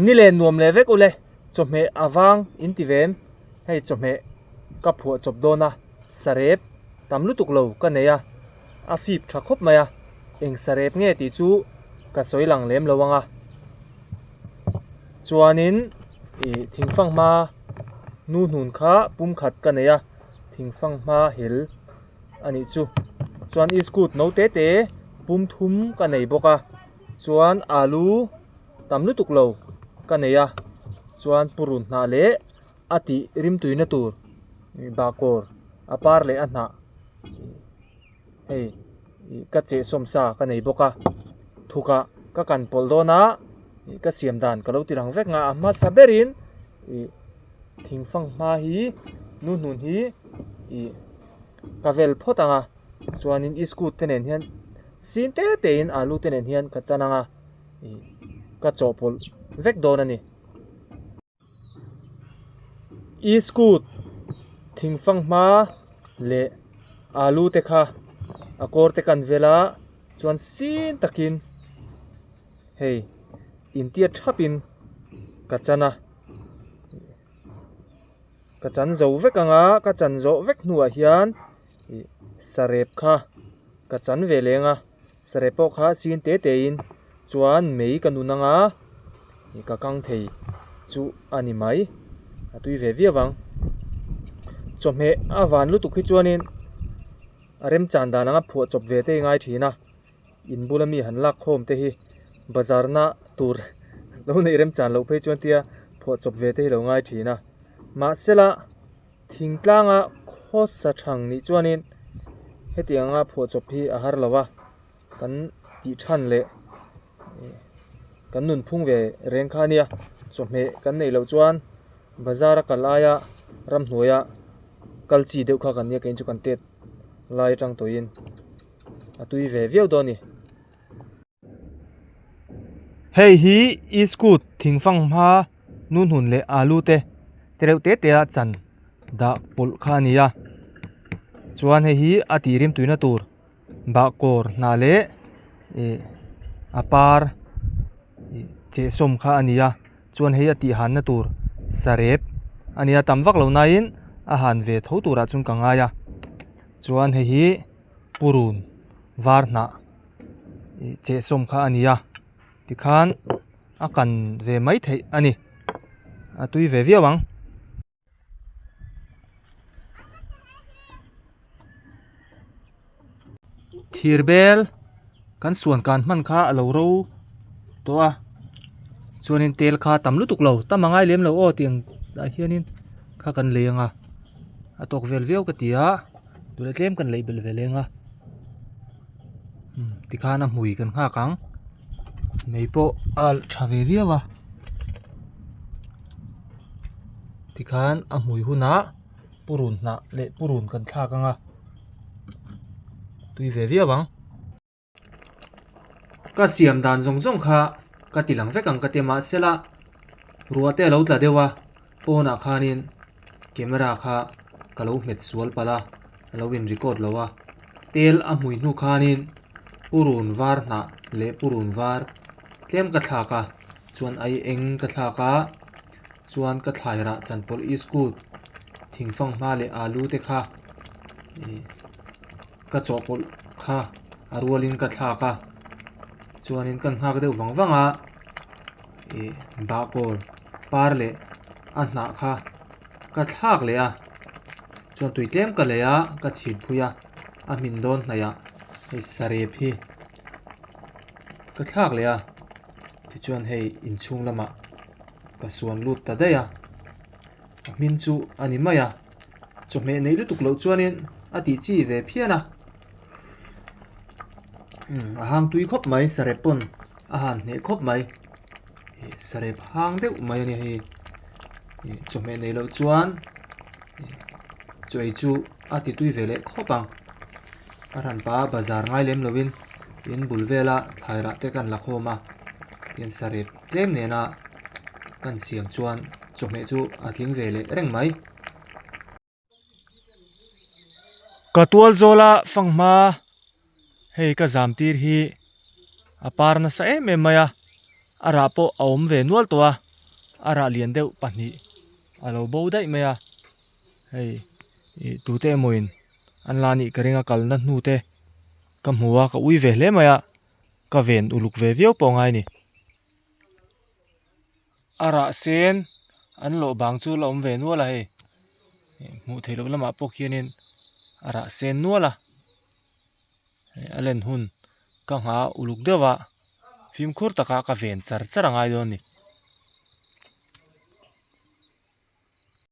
Ni leh nuam leh vek ule, chawhmeh a vang in ti ve em? Hei chawhmeh ka phuah chawp dawn a, sarep tam lutuk lo ka nei a, a fip tha khawp mai a, eng sarep nge tih chu ka sawi lang lem lo ang a. Chuanin ih thingfanghma nu hnun kha pumkhat ka nei a, thingfanghma hel a nih chu. Chuan iskut no te te pum thum ka nei bawk a, chuan alu tam lutuk lo ka nei a, chuan purun hnah leh a tih rimtuina tur bahkawr a par leh a hnah hei ka chehsawm sa ka nei bawk a, thukah ka kan pawlh dawn a ka siam dan ka lo ti lang vek nga a hmasa berin ih thingfang hma hi nu hnun hi ih ka vel phawt ang a chuanin iskut te nen hian sin te te in alu te nen hian ka chan ang a ih ka chawhpawlh vek dawn a ni. Iskut thingfang hma leh alu te kha a kawr te kan vel a chuan sin takin hei intiat thapin ka chan a. Ka chan zo vek ang a, ka chan zawh vek hnuah hian ih sarep kha ka chan ve leng a, sarep pawh kha sin te te in chuan mei ka nun ang a, ih ka kang thei chu a ni mai, a tui ve viau ang. Chawhmeh a van lutuk hi chuanin a remchan dan anga phuah chawp ve te i ngai thin a. In bula mi han lak khawm te hi bazar na tur lo neih remchan loh phei chuan tia phuah chawp ve te hi lo ngai thin a. Mahsela thingtlanga khawsa thang nih chuanin hetiang anga phuah chawp hi a har lo a, kan tih than leh kan nunphung ve reng kha a nia. Chawhmeh kan neih loh chuan bazar a kal aia ramhnuaia kal chi deuh kha kan nia keiin chu kan tet lai atang tawhin. a tui ve viau dawn a ni. Hei hi iskut thingfang hma nu hnun leh alu te te reuh te te a chan dah pawlh kha a ni a chuan hei hi a tih rim tuina tur bahkawr hnah leh ih a par ih chehsawm kha a ni a chuan hei a tih hanna tur sarep a ni a tam vak lo nain a han ve tho turah chuan ka ngai a chuan hei hi. Purun var hnah ih chehsawm kha a ni a tikhan a kan ve mai theih a ni a tui ve viau ang. Thir bel kan suan kan hman kha a lo ro tawh a chuanin tel kha tam lutuk lo tam a ngai lem lo aw tiang ah hianin kha kan lei ang a a tawk vel viau ka ti a. Tuna tlem kan leih belh ve leng a tikhan a hmui kan nghak ang mei pawh a alh tha ve viau a tikhan a hmui hunah purun hnah leh purun kan thlak ang a tui ve viau ang. Ka siam dan zawng zawng kha ka ti lang vek ang ka ti a mahsela ruah te a lo tla deuh a pawnah khanin camera kha ka lo hmet sual palh a a lo in record lo a tel a hmui hnu khanin purun var hnah leh purun var tlem ka thlak a chuan ai eng ka thlak a chuan ka thlai rah chanpawlh iskut thingfang hma leh alu te kha ih. Ka chawhpawlh kha a rualin ka thlak a, chuanin kan nghak deuh vang vang a, ih bahkawl par leh a hnah kha ka thlak leh a, chuan tui tlem ka lei a, ka chhit phui a, a hmin dawn hnaih ah hei sarep hi ka thlak leh a, tichuan hei inchhung lamah ka suan lut ta daih a, a hmin chu a ni mai a. Chawhmeh neih lutuk loh chuanin a tih chi ve phian a, umm a hang tui khawp mai sarep pawn a han hneh khawp mai ih sarep hang deuh mai a nia hei ih chawhmeh neih loh chuan chaw ei chu a ti tui ve leh khawp ang a hran pah a bazar ngai lem lovin in bul vela thlai rah te kan la khawm a tihian sarep tlem nena kan siam chuan chawhmeh chu a tling ve leh reng mai. Ka tual zawla fanghma hei ka zam tir hi a par nasa em em mai a, a rah pawh a awm ve nual tawh a. A rah lian deuh pahnih a lo bo daih mai a, hei ih tute emawin an la nih ka ring a kalna hnu te ka hmu a ka ui ve hle mai a ka ven uluk ve viau pawh ngai a ni. A rah sen an lawh bang chu la awm ve nual a hei hmuh theih loh lamah pawh khianin a rah sen nual a hei a len hun ka nghah uluk deuh a fimkhur taka ka ven char char a ngai dawn a ni.